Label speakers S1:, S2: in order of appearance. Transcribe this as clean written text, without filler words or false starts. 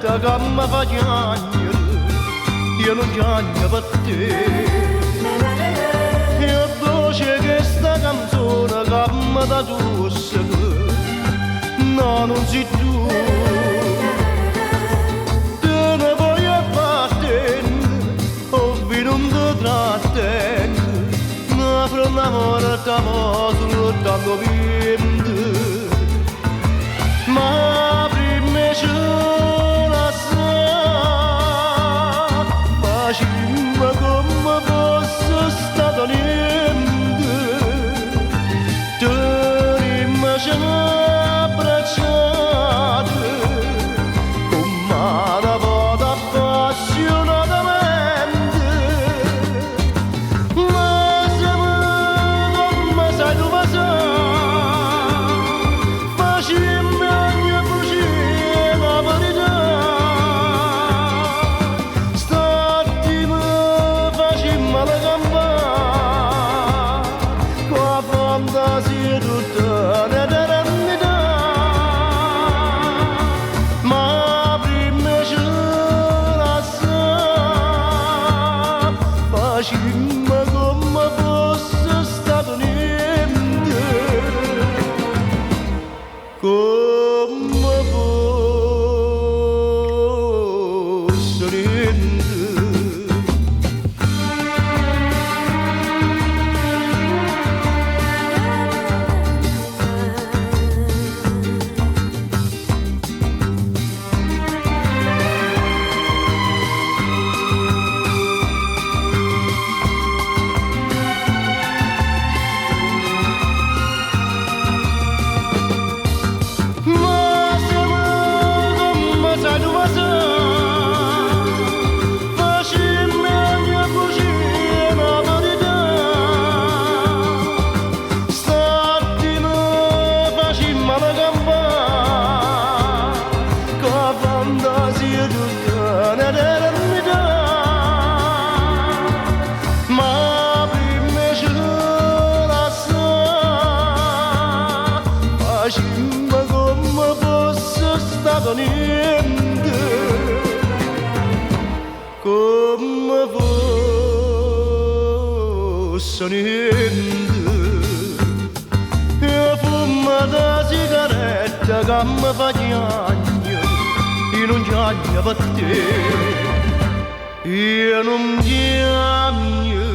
S1: sigaretta che mi fa chiagnere, io non chiagno per te. E voce che sta canzone che mi dà tosse, no, non sei tu. Te ne voglio partire, o non ti trattengo, ma per una volta mo soltanto vento. Ma prima ce la sa, facciamo come fosse stato niente. Tenimmoce abbracciate, come una volta appassionatamente. Ma siamo come sai tu vasà, facciamo ogni bugia una verità. St'attimo facciamo la gamba, con la fantasia tutta un'eternità. Ma prima ce la sa, facciamo come fosse stato niente, come fosse niente. Ma siamo come sai tu vasà, facciamo ogni bugia una verità. St'attimo facciamo la gamba, con la fantasia tutta un'eternità. Ma prima ce la sa, facciamo come fosse stato niente, come fosse niente. E fuma da sigaretta che mi fa chiagnere, io non chiagno per te, io non chiagno.